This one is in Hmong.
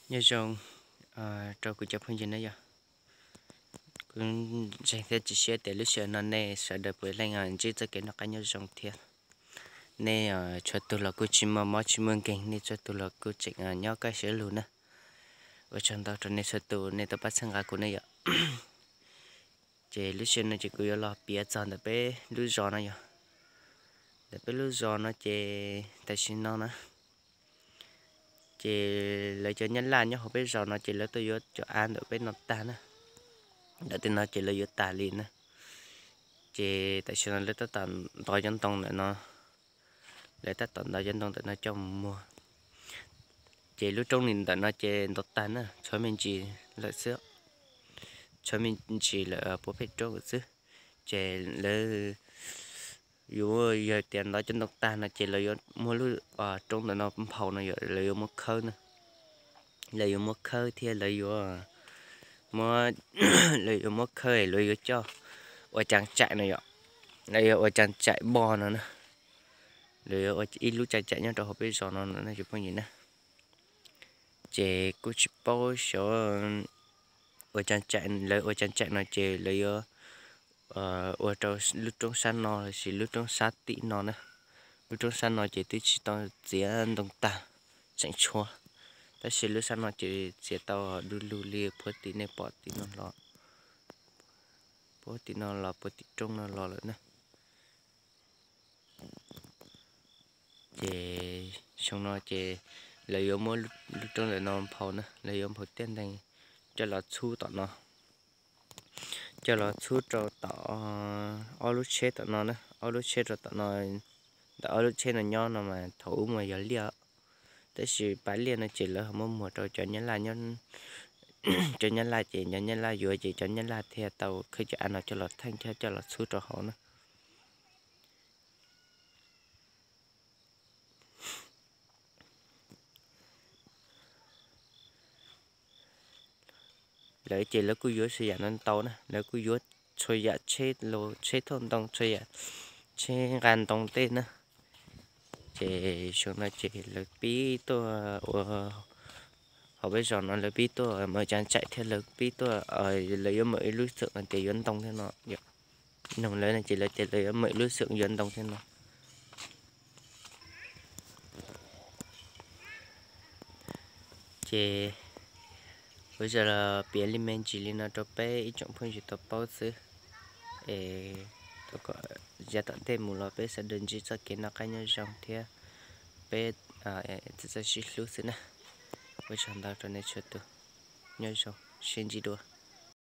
Nyob zoo rau kuv cov phooj ywg na yog. Kuv ntseeg thiab cia siab tias lub sij hawm no nej sawv daws puav leej ntsib txoj kev noj qab nyob zoo thiab. Nej txhua tus los kuj tsis muaj mob tsis muaj nkeeg, nej txhua tus los kuj tseem nyob kaj siab lug na. Ua tsaug ntau rau nej txhua tus nej tau pab txhawb nqa kuv ne yom. Ces lub sij hawm no ces kuv yuav los piav txog ntawm peb lub zos no yog. Ntawm peb lub zos no ces tam sim no na, ces lawv cov nyab laj nyob hauv peb zos no ces lawv tuaj yuav cov av ntawm peb no tag na. Ntawm tej no ces lawv yuav tas li na. Ces tam sim no lawv tab tom ntov cov ntoo ntawm no, lawv tab tom ntov cov ntoo ntawm no coj mus muag. Ces lub roob li ntawm no ces ntov tag na, tshuav me ntsis lawm xwb. Tshuav me ntsis lawm puag pem roob lawm xwb. Ces lawv yuav, yog tias ntov cov ntoo tag no ces lawv yuav muab lub roob ntawm no nphau no yom, lawv yuav muab khawb na. Lawv yuav muab khawb thiab lawv yuav, lawv yuav muab khawb lawv yuav coj ua caj tsaim no yom. Lawv yuav ua caj tsaim npoj no na. Lawv yuav ua ib lub caj tsaim nyob rau hauv peb zos no no na cov phooj ywg na. Ces kuj tsis paub xyov ua caj tsaim, lawv ua caj tsaim no ces lawv yuav ua rau lub roob sab no lossis lub roob sab tim no na. Lub roob sab no ces twb tsis tau txiav ntoo tag, tseem tshuav, tab sis lub sab no ces txiav tau du lug li puag tim nej pom tim no los, puag tim no los puag tim roob no los lawm na. Ces xyoo no ces lawv yuav muab lub roob ntawm no nphau na, lawv yuav nphau tiaj nteeg coj los txhub tom no, coj los txhub rau tom ob lub tsheb tom no na, ob lub tsheb rau tom no. Ntawm ob lub tsheb no nyob no mas thaum ub mas yog liaj, tab sis pas liaj no ces lawv ho muab muag rau cov nyab laj, cov nyab laj ces cov nyab laj yuav ces cov nyab laj thiaj tau khawb cov av no coj los theej thiab coj los txhub rau hauv na. Lawv ces lawv kuj yuav txhua yam no ntau na, lawv kuj yuav txhua yam tsheb los tsheb thauj ntoo txhua yam, tsheb nqa ntoo tej na. Ces xyoo no ces lawv pib tuaj ua, hauv peb zos no lawv pib tuaj muab caj tsaim thiab lawv pib tuaj, lawv yuav muab ib lub xeem no ces yuav ntoo thiab no. Noog lawv no ces lawv tias lawv yuav muab ib lub xeem yuav ntoo thiab no. Ces kuv tsuas los piav li me ntsis li no rau peb ib tsoom phooj ywg tau paub xwb. Es kom yav tom ntej mus los peb sawv daws ntsib txoj kev noj qab nyob zoo thiab peb txawj txawj sib hlub xwb na. Ua tsaug ntau rau nej txhua tus, nyob zoo, sib ntsib dua.